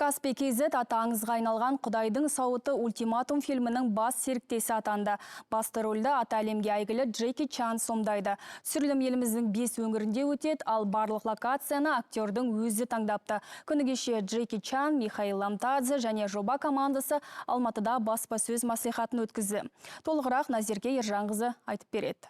Каспий KZ аты аңызға айналған «Құдайдың сауыты» ультиматум фильмінің бас серіктесі атанды. Басты рөлді аты әлемге әйгілі Джеки Чан сомдайды. Түсірілім еліміздің 5 өңірінде өтеді, ал барлық локацияны актердің өзі таңдапты. Күні кеше Джеки Чан, Михаил Ламтадзе және жоба командасы Алматыда баспасөз мәслихатын өткізді. Толығырақ Назерке Ержанқызы айтып береді.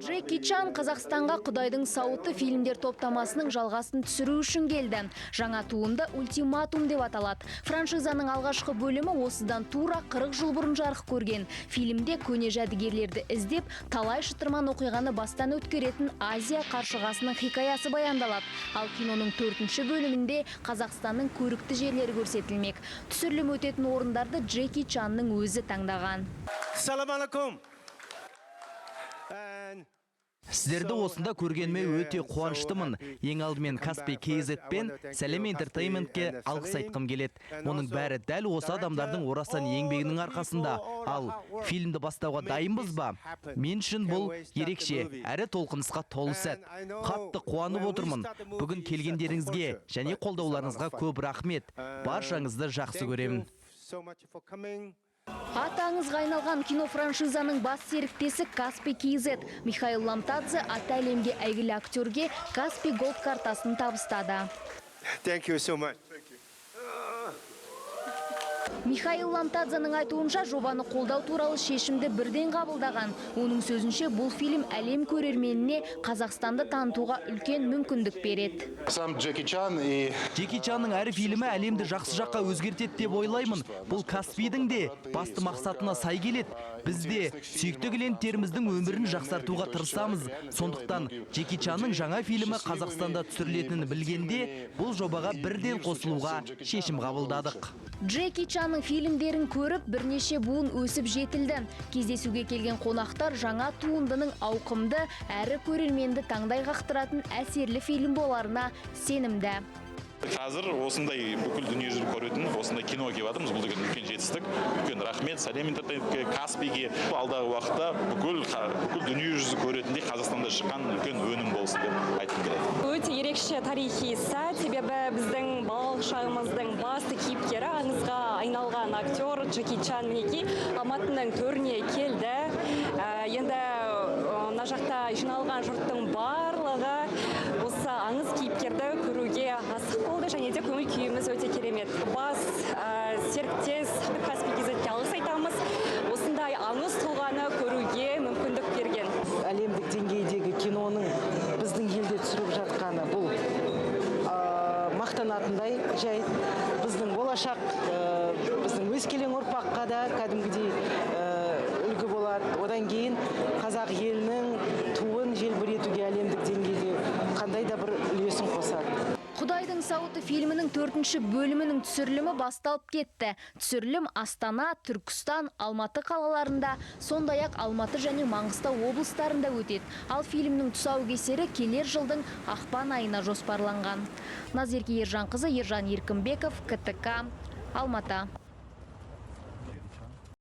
Джеки Чан Қазақстанға «Құдайдың сауыты» фильмдер топтамасының жалғасын түсіру үшін келді. Жаңа туынды «Ультиматум» деп аталады. Франшизаның алғашқы бөлімі осыдан тура 40 жыл бұрын жарық көрген. Фильмде көне жәдігерлерді іздеп, талай шытырман оқиғаны бастан өткеретін Азия қаршығасының хикаясы баяндалады. Ал киноның төртінші бөлімінде Қазақстанның көрікті жерлері көрсетілмек. Түсірілім өтетін орындарды Джеки Чанның өзі таңдаған. Салам алейкум. Сіздерді осында көргеніме өте қуаныштымын. Ең алдымен Каспий KZ пен Сәлем Entertainment-ке алғыс айтқым келеді. Мұның бәрі дәл осы адамдардың орасан еңбегінің арқасында. Ал фильмді бастауға дайынбыз ба? Мен үшін бұл ерекше, әрі толқынысқа толы сәт. Қатты қуанып отырмын. Бүгін келгендеріңізге және қолдауларыңызға көп рахмет. Баршаңызды жақсы көремін. Аты аңызға айналған кинофраншизаның бас серіктесі Каспий KZ. Михаил Ламтадзе аты әлемге әйгілі актерге Каспий Gold картасын табыстады. Thank you so much. Михаил Ламтадзеның айтуынша, жобаны қолдау туралы шешімді бірден қабылдаған. Оның сөзінше, бұл фильм әлем көрерменіне Қазақстанды танытуға үлкен мүмкіндік береді. Сам Джеки Чан и Джеки Чанның әр фильмі әлемді жақсы жаққа өзгертеді деп ойлаймын. Бұл Каспийдің де басты мақсатына сай келеді. Біз де сүйікті клиенттеріміздің өмірін жақсартуға тырысамыз. Сондықтан Джеки Чанның жаңа фильмі Қазақстанда түсірілетінін білгенде, бұл жобаға бірден қосылуға шешім қабылдадық. Джеки Чанның фильмдерін көріп, бірнеше буын өсіп жетілді. Кездесуге келген қонақтар жаңа туындының ауқымды әрі көрерменді таңдай қақтыратын әсерлі фильм боларына сенімді. Қазір осындай бүкіл дүниежүзілік көретін осындай кино келіп жатырмыз. Бұл деген үлкен жетістік. Үлкен рахмет Сәлем Entertainment-ке, Каспийге. Алдағы уақытта бүкіл дүниежүзі көретіндей Қазақстанда шыққан үлкен өнім болсын деп айтқым келеді. Өте ерекше тарихи сәт, себебі біздің балалық шағымыздың басты кейіпкері, аңызға айналған актер Джеки Чан мінекей Алматының төріне келді. Енді мына жақта жиналған жұрттың барлығы осы аңыз кейіпкерді көруге асық болды және де көңіл күйіміз өте керемет. Бас серіктес Каспий KZ-ке алғыс айтамыз, осындай аңыз тұлғаны көруге мүмкіндік берген. Әлемдік деңгейдегі киноның біздің елде түсіріп жатқаны бұл мақтанатындай жайт. Біздің болашақ, біздің өскелең ұрпаққа да кәдімгідей үлгі болады. Одан кейін қазақ елінің туын желбіретуге әлемдік деңгейде қандай да бір үлесін қосады. «Құдайдың сауыты» фильмінің төртінші бөлімінің түсірілімі басталып кетті. Түсірілім Астана, Түркістан, Алматы қалаларында, сондай-ақ Алматы және Маңғыстау облыстарында өтеді. Ал фильмнің тұсаукесері келер жылдың ақпан айына жоспарланған. Назерке Ержанқызы, Ержан Еркінбеков, КТК, Алматы.